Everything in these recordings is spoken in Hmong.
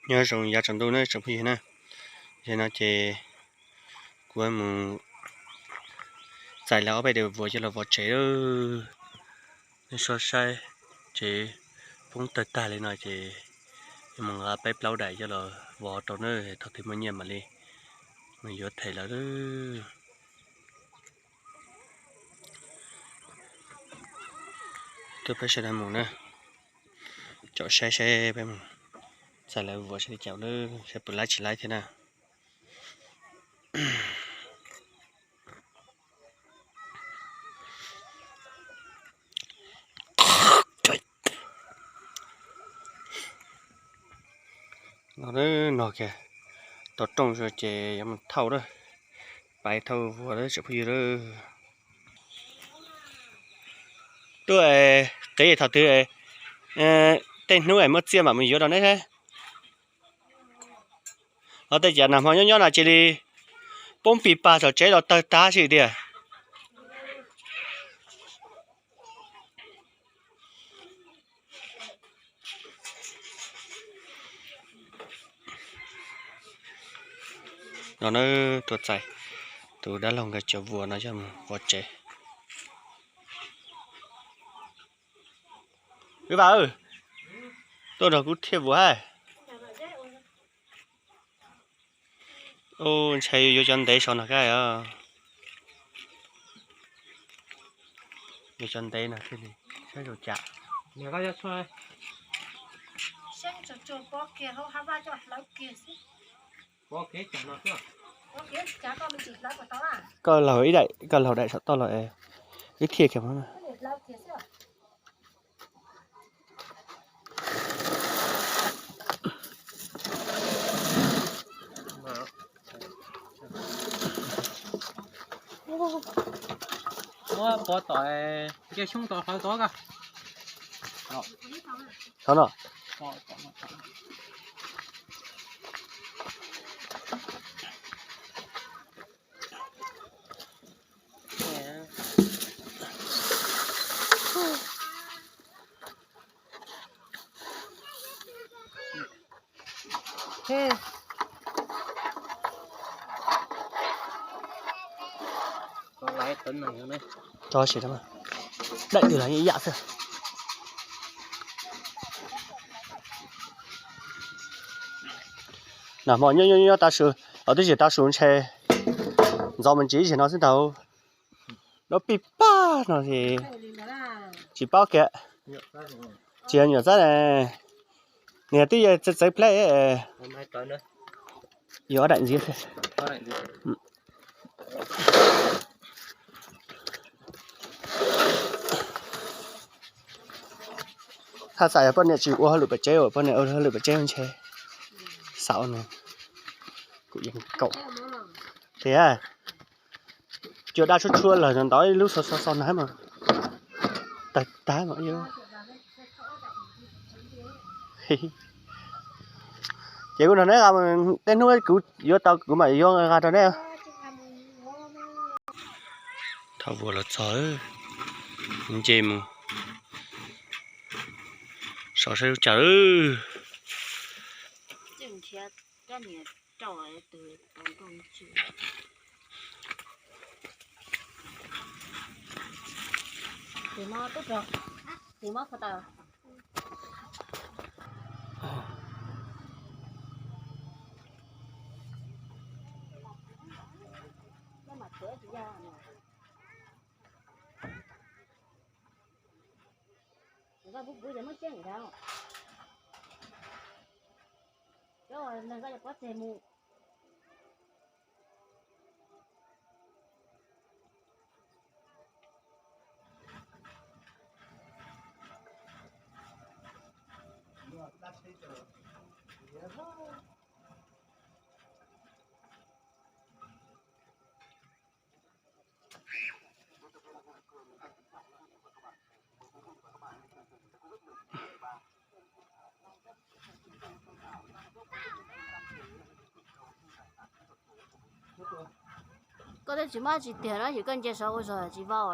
Nyob zoo yav tsaus ntuj na tsoom phooj ywg na, yog no ces kuv mus txais lawv ob peb daim vuas coj los vov tsev lawm. Nej saib, tsev poob tawg tag li no ces mus nqa peb plaub daim coj los vov rau na, thaum twg muaj nyiaj mam li mus yuav them lawv. Tuaj peb sawv daws mus na, caum saib saib peb mus txais lawv vuas saib li cas na, saib puas laib tsis laib thiab na. No, no kiag, tau rooj ces yuav mus thauj lawm, pais thauj vuas lawm tsoom phooj ywg lawm. Tuaj qiv thaum twg tej hnub es muaj txiaj mam mus yuav rau neb. Ho tej cas nag hmo nyob nyob no cia li poob pis pag saum tsev los tawg tag si tiag. No na, tuaj txais tus dab laug nkawd cov vuas no coj mus vov tsev. Wb Vam, tuaj nrog kuv thiaj vuas hab. Ub, ntshai yuav cov ntev saum no kab os. Yuav cov ntev no thiaj li saib zoo cas. Koj laug ib daim, koj laug daim saum toj los es wb thiaj kiag. Muab pov tom ncej xyoob tod hlawv tod koj. Tod no. Tso si, daim twg los ib yam xwb. Nag hmo nyob nyob nyob tav su, los twb tsis tav su ntshe ntxov me ntsis ib zaug no xwb ntag. Lub pij paj no es tsis paub kiag. Tsis yog nyuam txab ne, niag twb yog txawv txawv plab. Yuav ob daim ntxiv xwb. Haj txawm yog poj niam tsis ua hauj lwm pem tsev, poj niam ua hauj lwm pem tsev ntshe xav no. Kuv yeej kaum tias cua daj tshuab tshuab los ntawd ib lub xo xo xo na mas tawg tag mas. Ces kuv nrog neb, tej hnub kuv yuav tau kuv mam yuav nqa rau neb. Thaum vuas los txog, nce mus sov saib lub cas. Koj twb tsis muaj tsis tiag no, yus koj nce saud ua zog tsis vau.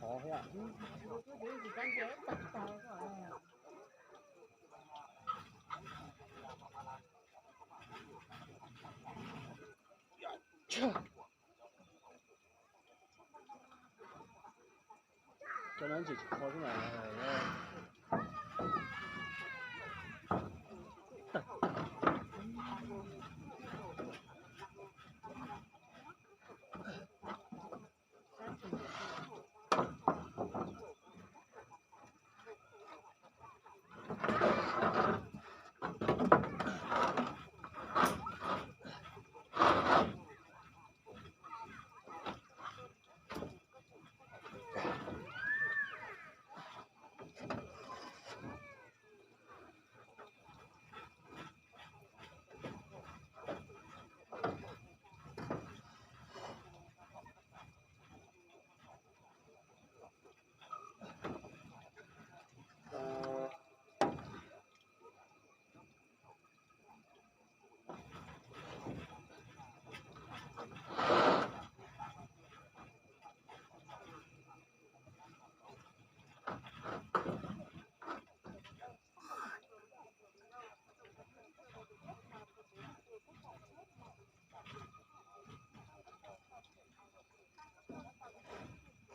Cov no tsis kho xwb mas.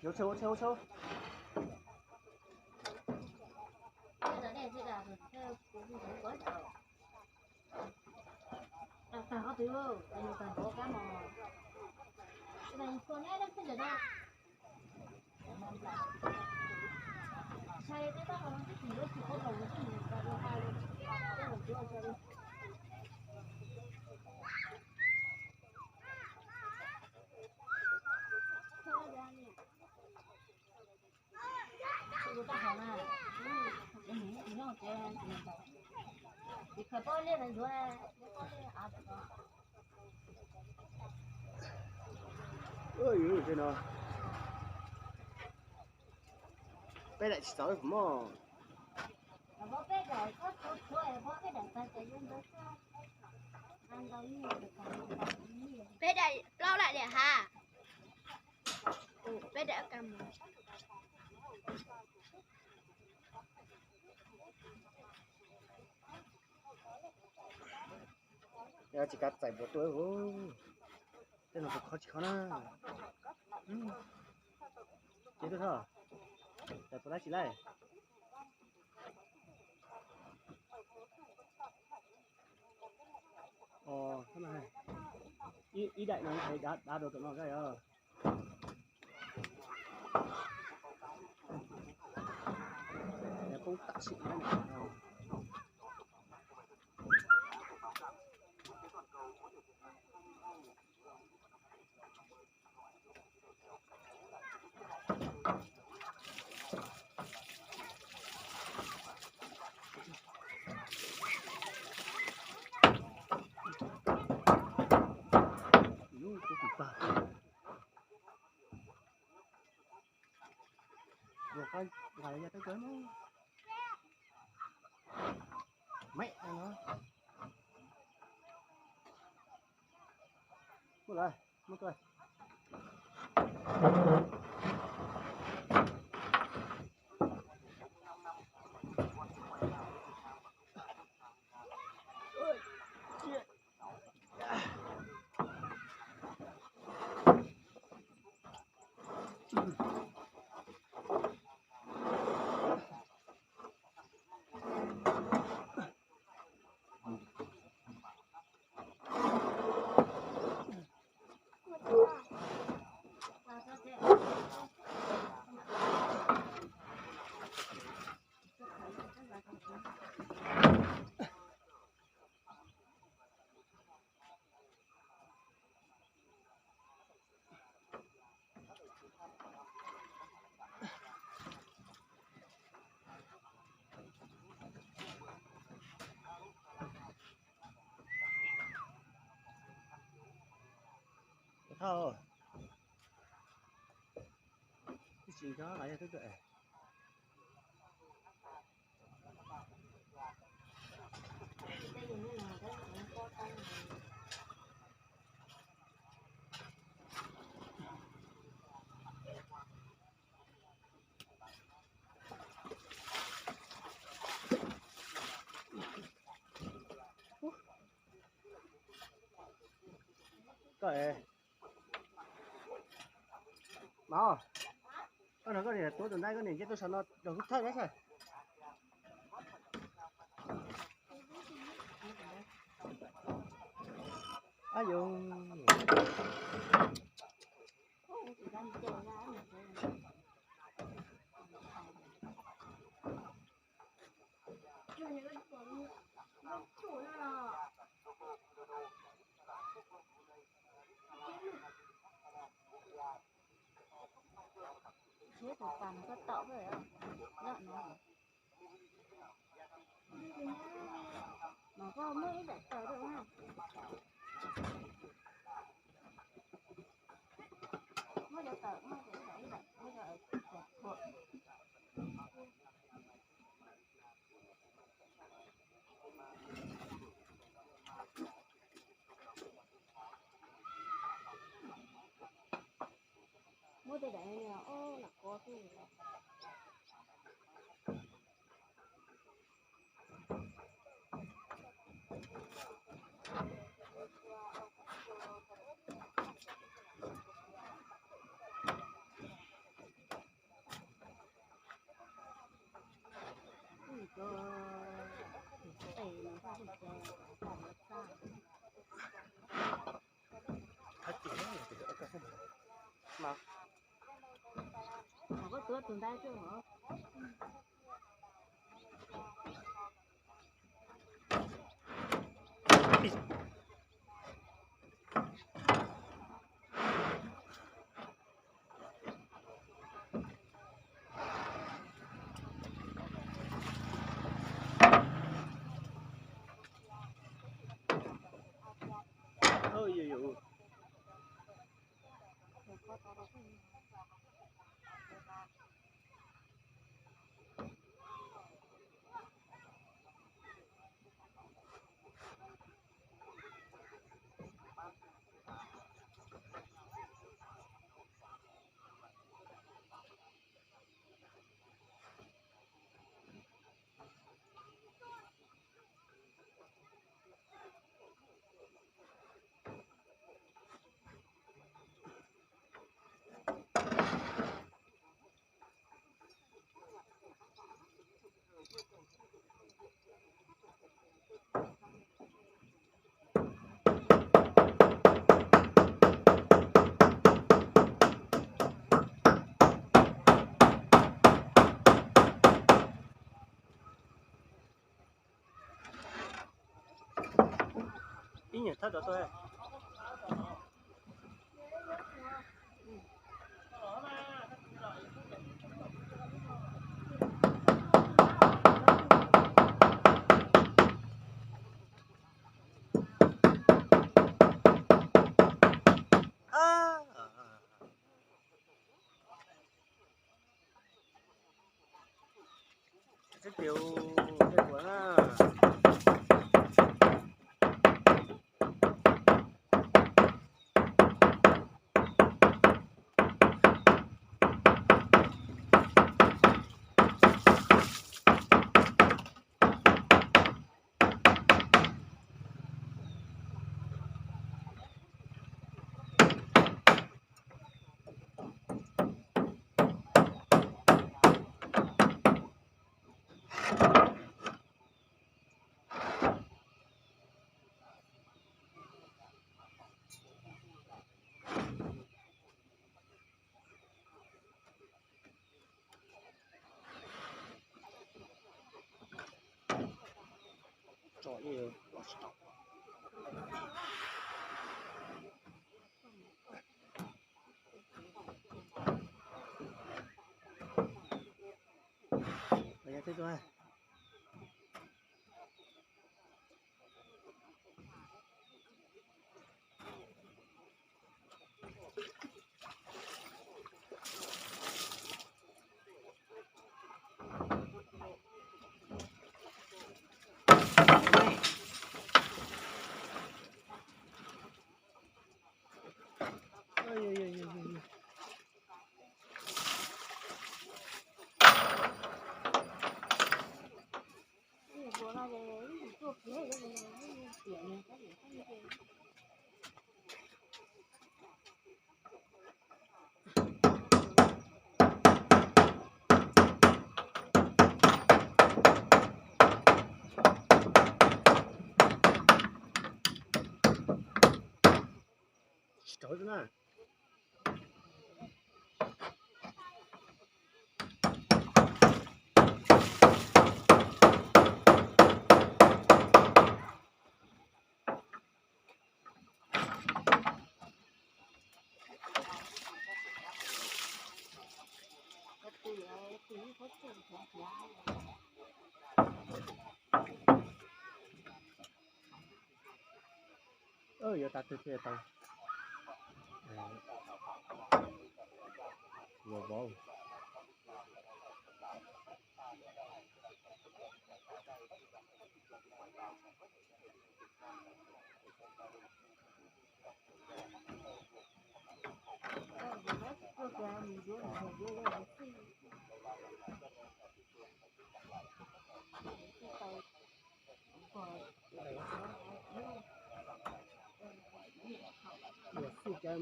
Ua tshau, ua tshau, ua tshau. Peb daim tsis txaus mog. Peb daim plaub daim li ha. Peb daim ka mus. Yog tsis kav txais npua tuaj, tej no puas kho tsis kho na. Ces tuaj txog, txais puas laib tsis laib. Ib daim no hais dav dav rau tom no koj yog. Poob tam sim no. Luag qab nqa yog teb kawg no. Maiv no. Muab lawm, muab tuaj. Thauj, ib tsis nco lawv yog twb tuaj. Mas, koj nrog koj niam tuav tus ntaiv, koj niam nce tuaj saum no rau kuv thawj na sas. Ab yo. Muab tej daim no os, lam kov xwb. Ib nyuag thawb rau tuaj. Xib tias tej kuv na. Yuav tas twg thiaj tau. Vov vov.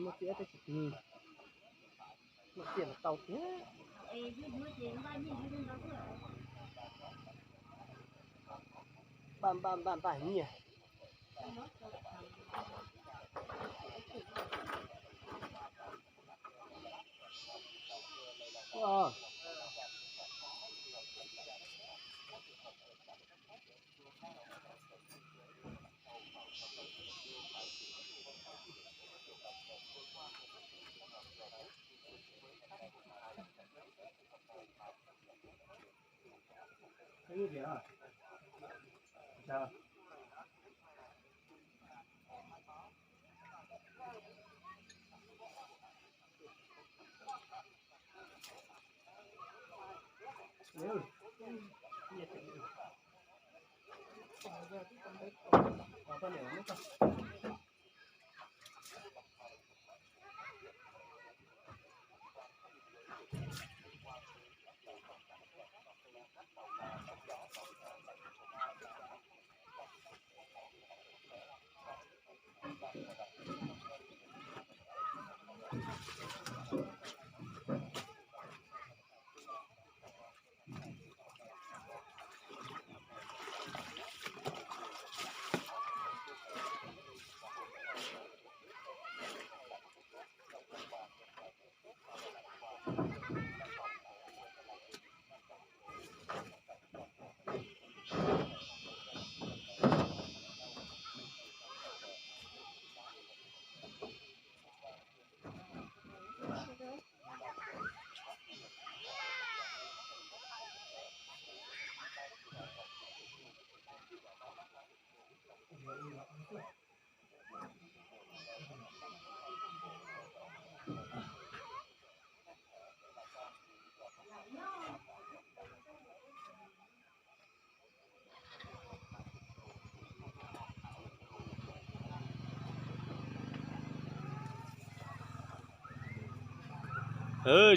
Muaj tsiaj tab sis muaj tsiaj mas tau thiab. Npaj npaj npaj nyiaj.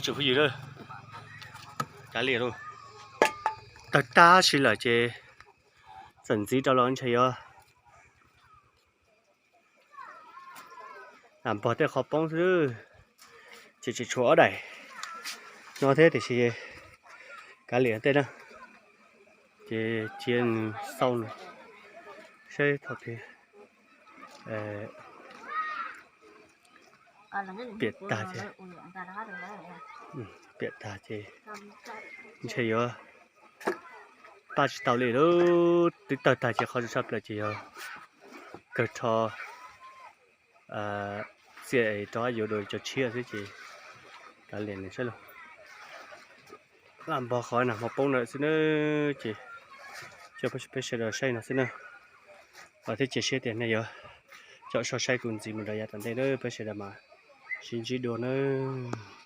Tsoom phooj ywg, kav liam lauj, tawg tag si lawm ces txawm ntxiv rau los ntshe yuav lam npog tej qhov poob xwb, ces tseem tshuav ob daim no thiab tiam sis kav liam tej na, ces cia nws xau nws saib thaum twg piam tag ces, piam tag ces ntshe yuav pab tsis tau li lauj. Twb tawg tag ces qhov tshaj plaws ces yog kawg rho txiaj es rov qab yuav dua cov tshiab xwb ces kav liam nws saib lauj. Lam npog qhov nag hmo poob na xwb na, ces coj peb sawv daws saib no xwb na. Vam thiab cia siab tias nej yuav caum soj saib kuv ntxiv mus rau yav tom ntej na, peb sawv daws mam sib ntsib dua nawb.